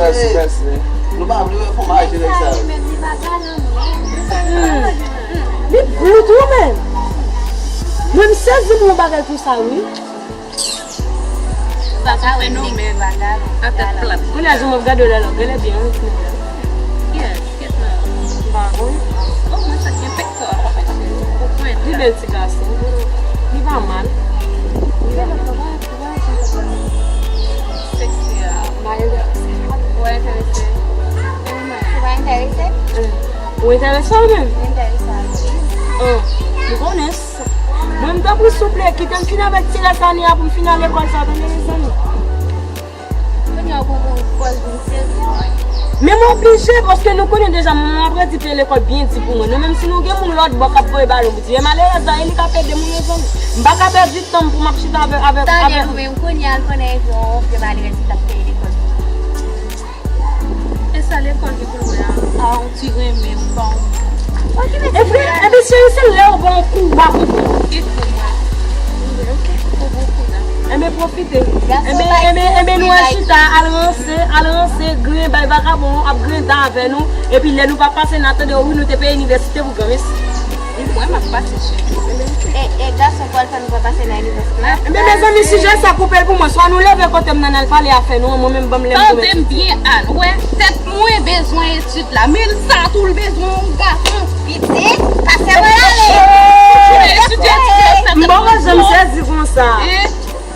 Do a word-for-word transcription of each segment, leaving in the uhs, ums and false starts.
mèsi, mèsi. Nou pa vle wè fò mache nèg sa yo. Li bou tou menm. Mwen m sezi pou yon bagay konsa wi. Sa ka fè nou men vagabon. A tèt plat. Kounye a jan m ap gade w la la, w genlè byen wi ti nèg la. Yes, kèt la. M pa konn. O mwen sa gen pèktò a pa fè cheri. Ou pwen Li bèl ti gason. Li pa mal. Seksi a. Ba enterese. Ou enterese? Ou pa enterese? Ou enterese ou menm? M enterese a wi. Oh, m konnen sa. Mwen m tanpri souple, kite m fin avèk ti rès ane a pou m fin al lekòl sa, tande mezanmi. Kounye a ou pran pou kòz vin sezi mwen. Men m oblije, paske nou konnen deja, manman ap redi peye lekòl byen di pou mwen. Nou menm si nou gen moun lòt bò k ap voye balon pou di, e malerèz la, e li k ap ede moun mezanmi. M pa ka pèdi tan m pou m ap chita avèk, avèk, Tande avèk. Nou menm kounye a l konnen e yon vye malerèz ki t ap peye lekòl. E sa lekòl gen pou l wè a? A yon ti renmen ou pa yon. Epi, epi cheri, se lè ou bon kou w ap. Kit pou mwen. Ou bon kou la. Enben pwofite. Enben, enben, enben nou al chita, al ranse, al ranse, griyen, bay vakabon, ap griyen dan avè nou. Epi lè nou pa pase, n a tande, wi, nou te peye inivèsite pou granmesi. Mwen m ap pase cheri. E, e gason pral fè nou pa pase nan inivèsite la. Enben mezanmi, sijè sa koupe l pou mwen. Swa nou leve kote m nan al pale afè nou, mwen menm ban m lè m pou Tande m byen Ann, ou wè, tèt mwen bezwen etid la, men sa tou l bezwen yon gason. Pitit, pase mwen ale. Etidye, etidye, sa M poko janm sezi konsa. Eh,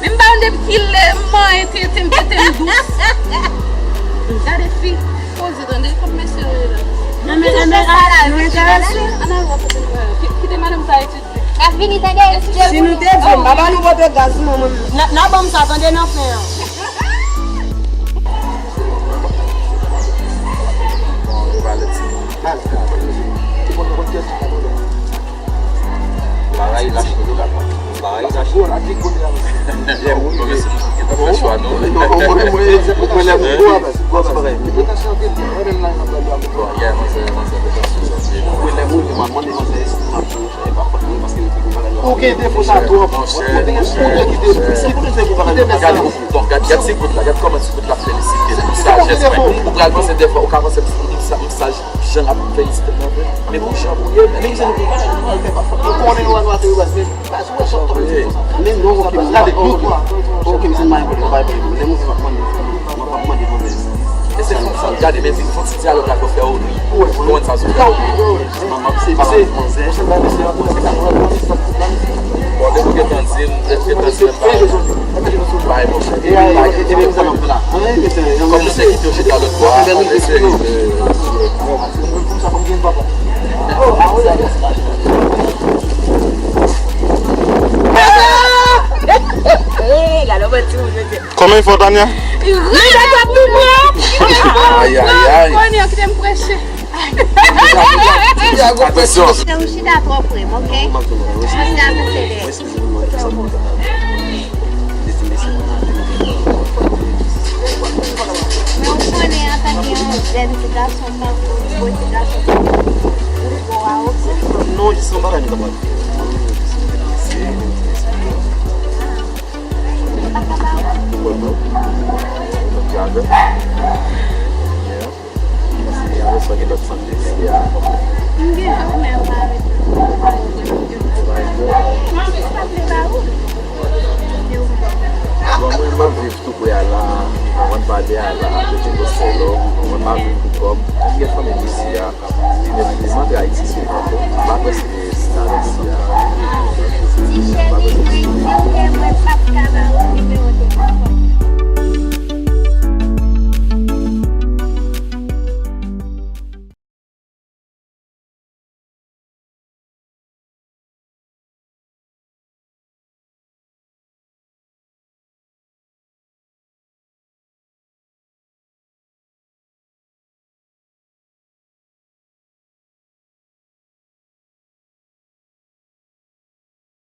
men m pa konn depi kilè m manyen tete m, tete m dous. Gade fi, poze tande, kòm mesye yo ye la. Enben, enben, nou enterese. Ann al wè kote nou pral. Ki- Kite madanm sa etidye. N ap vini, tande. Si nou te di, m pa ba nou pote gaz, non, manmi. N a- n a ban m sa, tande, nan fen an. Bon, yo pale ti. Bagay la, bagay la. Bon, yeah, manzè, manzè, manzè. Ou gen defo sa twòp. Ou gen defo sa twòp. Gade, bon, gad, gad ti bout la, gad kòman ti bout la felisite m pou sajès mwen. Ou pral panse defwa, ou ka panse m sa- m saj jan l ap felisite m nan vre. Men pou jan pou ye, men. Ou konnen nou anwa te yo, men. Gade, ok, misye mwen, mwen pa mande, mwen pa mande manzè. E se konsa, gade, men vin fon ti dyalòg la pou fè ou ri. Ou konprann sa sou fè. Bon, depi w gentan di m, depi w gentan di m, bay manzè. Kòm nou te kite w chita lòt bò a, ann eseye rive. Gade yon ti moun yo di. Kòman e fò, Tania? Red, ap tou pran. Ay, ay, ay. Konnen, kite m preche. Atansyon. Se ou chita twò pre m, ok? Paske a konsidere. Men ou konnen, antanke yon jèn ti gason tankou ou, gwo ti gason tankou ou, ou twò awogan. Non, jis yon bagay nou ta pral fè. Ou pa ka ba ou? Ou wè, bro. Ou nan dragon. Yeah. Paske gen lòt sante isi a. M gen jan ou, men ou pa avèk mwen. Ou pa avèk mwen. Ou pa vle ba ou. Bon, mwen, m ap viv tou pre a la, m ap pale a la, de Chico Solo, mwen, m ap viv pou kòb. M gen fanmi m isi a. Li menm, li mande Ayiti sou konto. M pa prèske sita Ayiti a. M pa prèske sita.